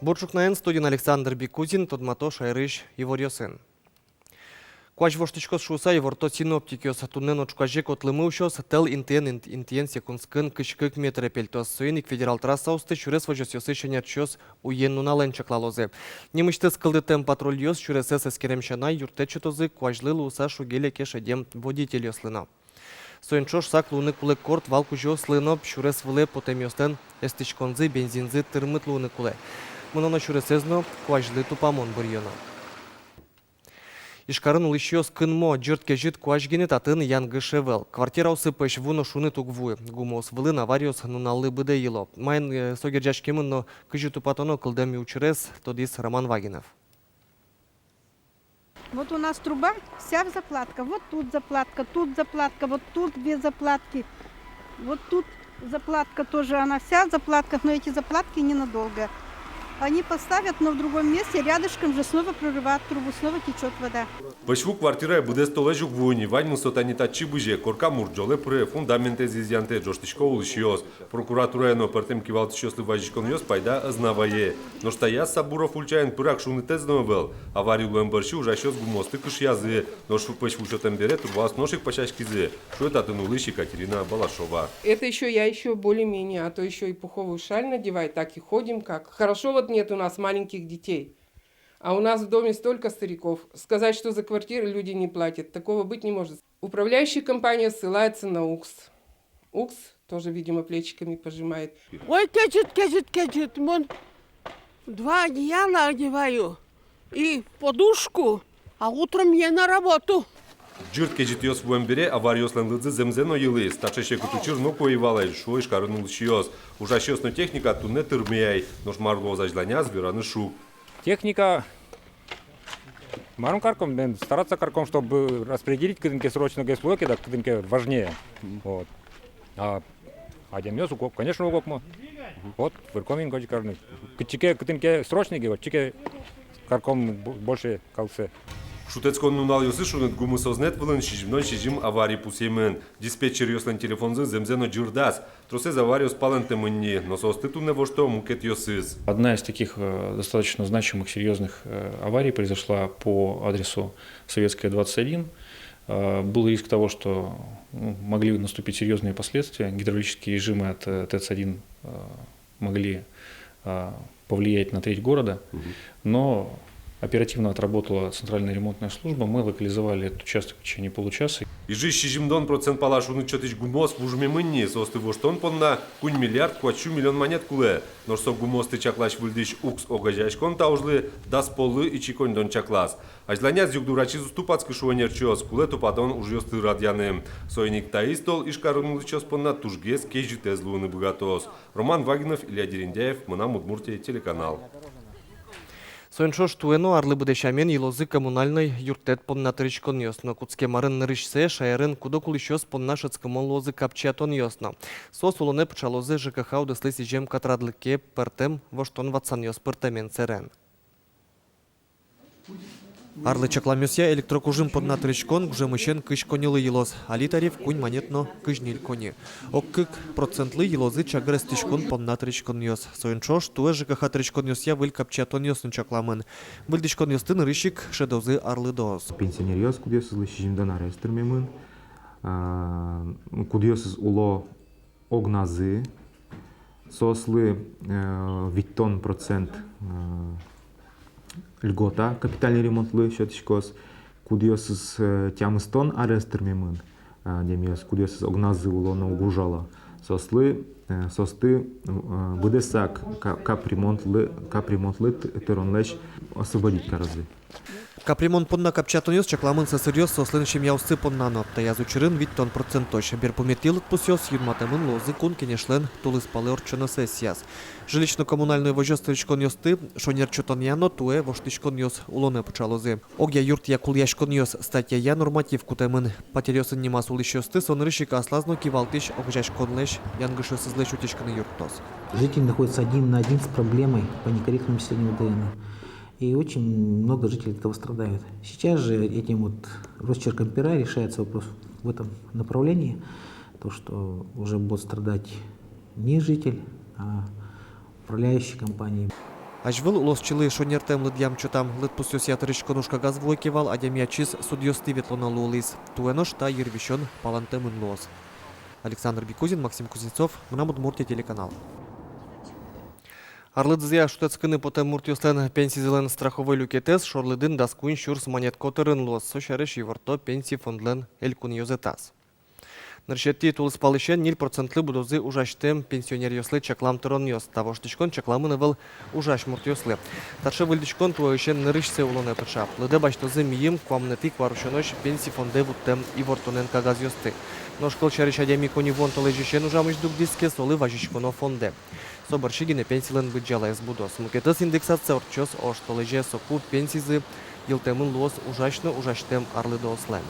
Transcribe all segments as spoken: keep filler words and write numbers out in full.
Бур ӵукнаен, студиын Александр Бикузин, тодмато шаерысь иворъёсын. Куазь воштӥськоз шуыса иворто синоптикъёс. Туннэ но ӵуказе ик лымы усёз, тӧл интыен, интыен секундскын кызь кык метре пельтоз. Соин ик федерал трассаосты сюрес возёсъёсысь ӧнерчиос уен-нуналэн чаклалозы. Нимысьтыз кылдытэм патрульёс сюресэз эскерем сяна юрттэт сётозы куазьлы луыса шуге-леке шедем водительёслы но. Соин ӵош сак луыны кулэ корт вал кузёослы но. Сюрес вылэ потэмъёслэн эстӥськонзы, бензинзы тырмыт луыны кулэ. Мыноно сюресэз но, куазьлы тупамон быръёно. Ижкарын улӥсьёс кынмо. Ӟырт кезьыт куазь гинэ татын янгыш ӧвӧл. Квартираосы пӧсь ву но шуныт уг вуы. Гумыос вылын авариос нуналлы быдэ йыло. Маин, э, со герӟаськемын но кызьы тупатоно кылдэм учырез, тодӥз Роман Вагинов. Вот у нас труба вся в заплатках. Вот тут заплатка, тут заплатка, вот тут две заплатки. Вот тут заплатка тоже, она вся в заплатках, но эти заплатки ненадолго. Они поставят, но в другом месте, рядышком же снова прорывают трубу, снова течёт вода. Пӧсь ву квартирае быдэс толэзь уг вуы ни, ваньмыз со тани татчы бызе, корка мурӝолэ пыре, фундаментэз изъянтэ, ӝожтӥсько улӥсьёс. Прокуратурае но пӧртэм кивалтӥсьёслы вазиськонъёс пайда ӧз на вае. Нош таяз Сабуров ульчаын пырак шунытэз но ӧвӧл. Авария луэм бӧрсьы ужасьёс гумыосты кышъязы. Нош пӧсь ву сётэм бере трубаос нош ик пасяськизы, шуэ татын улӥсь Екатерина Балашова. Это ещё, я ещё более-менее, а то ещё и пуховую шаль надевай, так и ходим как. Хорошо вот нет у нас маленьких детей. А у нас в доме столько стариков. Сказать, что за квартиры люди не платят, такого быть не может. Управляющая компания ссылается на УКС. УКС тоже, видимо, плечиками пожимает. Ой, кезьыт, кезьыт, кезьыт. Мон два одеяла одеваю и подушку, а утром мне на работу. Ӟырт кезьытъёс вуэм бере авариослэн лыдзы зэмзэ но йылӥз. Таӵе секыт учыр ноку ӧй вал ай, шуо Ижкарын улӥсьёс. Ужасьёс но техника туннэ тырме ай. Нош мар луоз азьланяз, вераны шуг. Техника, мар карком, бен, стараться карком, чтобы распределить, кытын ке срочно гес луэ ке, да, кытын ке важнее. Вот. А адямиос уг ог-, конечно, уг огмо. Вот, вырком ини коть карны. Кытчы ке, кытын ке срочный ке, отчы ке карком бо-, больше калыксэ. Шутэтскон нуналъёсы шуныт гумы сӧзнэт вылын сизьымдон сизьым авария пусъемын. Диспетчеръёслэн телефонзы зэмзэ но ӟырдаз. Тросэз авариос палэнтэмын ни, но соосты туннэ вошто мукетъёсыз. Одна из таких, э, достаточно значимых, серьёзных, э, аварий произошла по адресу Советская, двадцать один. Э, был риск того, что, ну, могли наступить серьёзные последствия. Гидравлические режимы от, э, ТЭЦ один, э, могли, э, повлиять на треть города. Мгм. Но оперативно отработала центральная ремонтная служба, мы локализовали этот участок в течение получаса. Ижысь сизьымдон процент пала шуныт сётӥсь гумыос вужмемын ни, соосты воштон понна куинь миллиард куатьсю миллион манет кулэ. Нош со гумыосты чаклась выльдӥсь УКС огазеяськон та ужлы дас поллы ичи коньдон чаклаз. Азьланяз югдур ачиз уз тупатскы, шуо ӧнерчиос, кулэ тупатон ужъёсты радъяны. Соин ик таиз тол Ижкарын улӥсьёс понна тужгес кезьытэз луыны быгатоз. Роман Вагинов, Илья Дерендяев, «Мынам Удмуртие» телеканал. Соин ӵош туэ но арлы быдэ сямен йылозы коммунальной юрттэт понна тыриськонъёс но. Кутскем арын нырысьсэ шаерын куд-ог улӥсьёс понна шӧдскымон луозы капчиятонъёс но. Соос улонэ пыӵалозы ЖКХ удыслы сӥзем катрадлыке пӧртэм воштон-ватсанъёс пыртэмен сэрен. Арлы чакламъёсъя, электрокужым понна тыриськон гужемысен кызь коньылы йылоз. Али тариф куинь манет но кызь ньыль коньы. Ог кык процентлы йылозы чагыр эстӥськон понна тыриськонъёс. Соин ӵош туэ ЖКХ тыриськонъёсъя выль капчиятонъёс но чакламын. Выльдӥськонъёсты нырысь ик шӧдозы арлыдоос. Пенсионеръёс, кудъёсызлы сизьымдон арес тырмемын, а, кудъёсыз уло огназы, соослы, э, витьтон процент, э, льгота капитальный ремонтлы сётӥськоз, кудъёсыз, э, тямыстон арес тырмемын, э, адямиос, кудъёсыз огназы уло но уг ужало, соослы, э, соосты, э, быдэсак ка-, капремонтлы, капремонтлы т-, тыронлэсь освободить карозы. Капремонт понна капчиятонъёс чакламын сӧсыръёс, соослэн семьяоссы понна но. Таяз учырын витьтон процентозь. Берпуметӥ лыдпусъёс юнматэмын луозы Кун Кенешлэн тулыспалэ ортчоно сессияз. Жилищно-коммунальной возёс тыриськонъёсты шонер чотонъя но туэ воштӥськонъёс улонэ пыӵалозы. Огъя юртъя кулэяськонъёс статьяя норматив кутэмын. Патеръёсын нимаз улӥсьёсты со нырысь ик аслаз но кивалтӥсь огазеяськонлэсь янгышъёсызлэсь утиськыны юрттоз. Житель находится один на один с проблемой по некорректному сочислению ДНО. И очень много жителей от этого страдают. Сейчас же этим вот росчерком пера решается вопрос в этом направлении, то, что уже будет страдать не житель, а управляющие компании. Азьвыл улосчилы шонертэм лыдъям-чотам лыдпусъёсъя тырыськон ужкагаз вуэ ке вал, адями ачиз судъёстӥ ветлоно луылӥз. Туэ нош та йырвисён палэнтэмын луоз. Александр Бекузин, Максим Кузнецов, «Мынам Удмуртие» телеканал. Арлыдызъя шутэтскыны потэм муртъёслэн пенсизылэн страховой люкетэз шорлыдын дас куинь сюрс манет котырын луоз. Со сярысь иворто Пенси фондлэн элькун ёзэтаз. Нырысетӥ тулыспалысен ньыль процентлы будозы ужасьтэм пенсионеръёслы чаклам тыронъёс. Та воштӥськон чакламын ӧвӧл ужась муртъёслы. Таӵе выльдӥськон туэысен нырысьсэ улонэ пыӵа. Лыдэ басьтозы мийым куамынэтӥ куарусёнозь Пенси фондэ вуттэм ивортонэн кагазъёсты. Нош, кылсярысь, адями коньывуон толэзьысен ужамысь дугдӥз ке, солы вазиськоно фондэ. Со бӧрсьы гинэ пенсилэн быдӟалаез будоз. Мукетыз индексация ортчоз оштолэзе, соку пенсизы йылтэмын луоз ужась но ужасьтэм арлыдоослэн.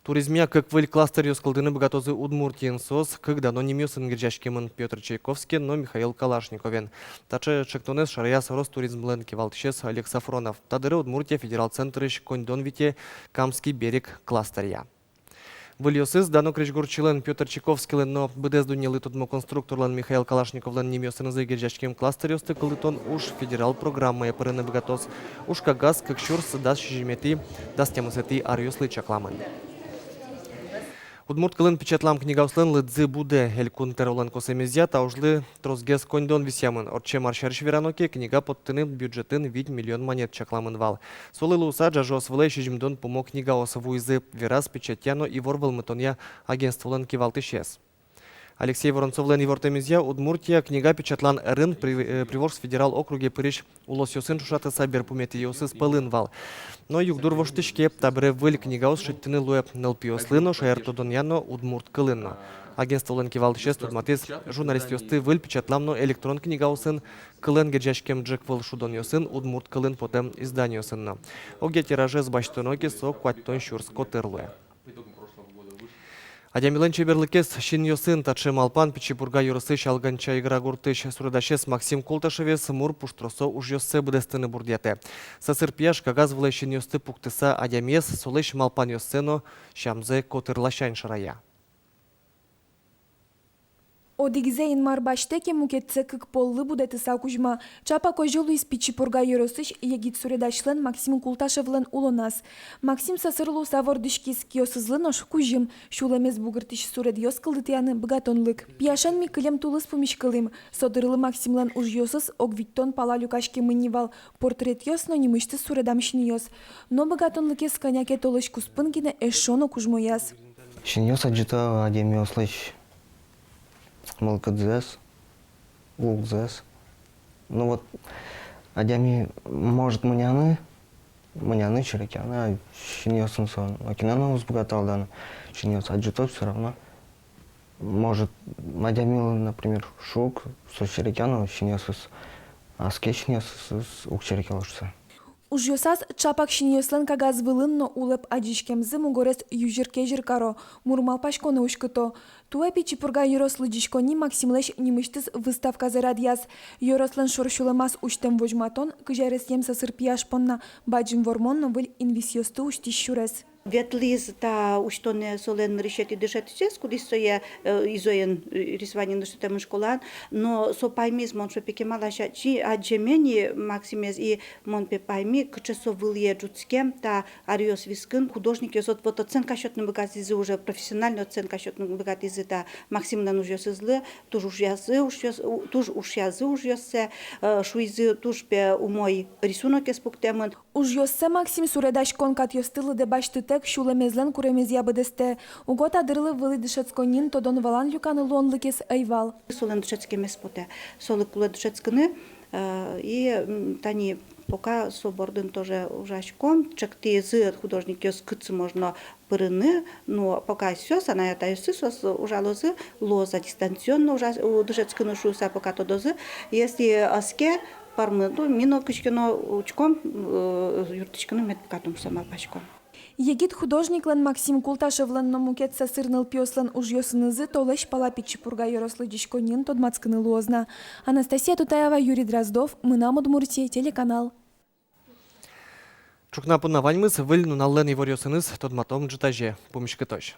Туризмъя кык выль кластеръёс кылдыны быгатозы Удмуртиын. Соос кык дано нимъёсын герӟаськемын: Пётр Чайковскиен но Михаил Калашниковен. Таӵе ӵектонэз шараяз Ростуризмлэн кивалтӥсез Олег Сафронов. Та дыре Удмуртия федерал центрысь коньдон вите Камский берег кластеръя. Выльёсыз дано крезьгурчилэн Пётр Чайковскийлэн но быдэс дуннелы тодмо конструкторлэн Михаил Калашниковлэн нимъёсынызы герӟаськем кластеръёсты кылдытон уж федерал программае пырыны быгатоз. Ужкагаз кык сюрс дас сизьыметӥ — дас тямысэтӥ аръёслы чакламын. Удмурт кылын печатлам книгаослэн лыдзы будэ. Элькун тӧролэн косэмезъя, та ужлы тросгес коньдон висъямын. Ортчем ар сярысь верано ке, книга поттыны бюджетын вить миллион манет чакламын вал. Солы луыса ӝажыос вылэ сизьымдон пумо книгаос вуизы, вераз печатья но ивор вӧлмытонъя агентстволэн кивалтӥсез. Алексей Воронцовлэн ивортэмезъя, Удмуртия книга печатлан ӧрын При-, э, Приволжск федерал округе пырись улосъёсын ӵошатыса берпуметӥосыз пӧлын вал. Но югдур воштӥське, табере выль книгаос шедьтыны луэ нылпиослы но, шаертодонъя но, удмурт кылын но. Агентстволэн кивалтӥсез тодматӥз журналистъёсты выль печатлам но электрон книгаосын, кылэн герӟаськем ӝӧк выль шудонъёсын, удмурт кылын потэм изданиосын но. Огъя тиражез басьтоно ке, со куатьтон сюрс котыр луэ. Адямилэн чеберлыкез синъёсын. Таӵе малпан Пичи Пурга ёросысь Алганча-Игра гуртысь суредасез Максим Култашевез мур пуштросо ужъёссэ быдэстыны бурдъятэ. Сӧсыр пияш кагаз вылэ синъёсты пуктыса, адямиез, солэсь малпанъёссэ но сямзэ котыр ласянь шарая. Одӥгзэ Инмар басьтэ ке, мукетсэ кык поллы будэтыса кузьма. Чапак озьы луиз Пичи Пурга ёросысь егит суредасьлэн Максим Култашевлэн улоназ. Максим сӧсыр луыса вордӥськиз, киосызлы нош кузьым. Сюлэмез бугыртӥсь суредъёс кылдытъяны быгатонлык. Пияшен ми кылем тулыс пумиськылӥм. Со дырлы Максимлэн ужъёсыз ог витьтон пала люкаськемын ни вал: портретъёс но нимысьтыз суредам синъёс. Но быгатонлыкез кӧня ке толэзь куспын гинэ эшшо но кужмояз. Синъёс адӟыто адямиослэсь мылкыдзэс, лулзэс. Ну вот, адями может мыняны, мыняны, серекъяны, а синъёсын со нокинэ но уз быгаты алданы. Синъёс адӟыто всё равно. Может, адямилэн, например, шуг, со серекъя, но синъёсыз, аскесь синъёсыз уг серекъяло шуса. Ужъёсаз чапак синъёслэн кагаз вылын но улэп адӟиськемзы мугорез юзьыр-кезьыр каро, мур малпаськонэ уськыто. Туэ Пичи Пурга ёрос лыдӟиськонни Максимлэсь нимысьтыз выставказэ радъяз. Ёрослэн шор сюлэмаз усьтэм возьматон, кызь аресъем сӧсыр пияш понна бадӟым вормон но выль инвисъёсты усьтӥсь сюрес. Ветлӥз та усьтонэ солэн нырысетӥ дышетӥсез, кудӥз сое, э, изоен, э, рисованиен дышетэмын школаын, но со паймиз, мон, шуэ, пе, кемалась адӟеме ни Максимез, и мон, пе, пайми, кыӵе со вылӥе ӝутскем та аръёс вискын. Художникъёс вот, вот оценка сётыны быгатӥзы уже, профессиональной оценка сётыны быгатӥзы та Максимлэн ужъёсызлы, туж ушъязы ужъёс-, у-, туж ушъязы ужъёссэ, э, шуизы, туж, пе, умой рисунокез пуктэмын. Ужъёссэ Максим суредаськон катъёсты лыдэ басьтытэк сюлэмезлэн куремезъя быдэстэ. Уго та дырлы вылӥ дышетсконниын тодон-валан люканы луонлыкез ӧй вал. Солэн дышетскемез потэ, солы кулэ дышетскыны, э, и, м, тани пока со бордын тоже ужаськом, ӵектӥзы художникъёс, кытчы можно пырыны, но пока ещё анай-атайёссы соос ужалозы, луоз-а дистанционно ужа-, у, дышетскыны шуыса, пока тодозы. Если ӧз ке пӧрмы, то ми но кызьы ке но учком, э, юрттӥськыны мед быгатом шуыса малпаськом. Егит художниклэн, Максим Култашевлэн но мукет сӧсыр нылпиослэн ужъёсынызы толэзь пала Пичи Пурга ёрос лыдӟиськонниын тодматскыны луоз на. Анастасия Тутаева, Юрий Дроздов, «Мынам Удмуртие» телеканал. Ӵукна понна ваньмыз. Выль нуналлэн иворъёсыныз тодматом ӝытазе. Пумиськытозь.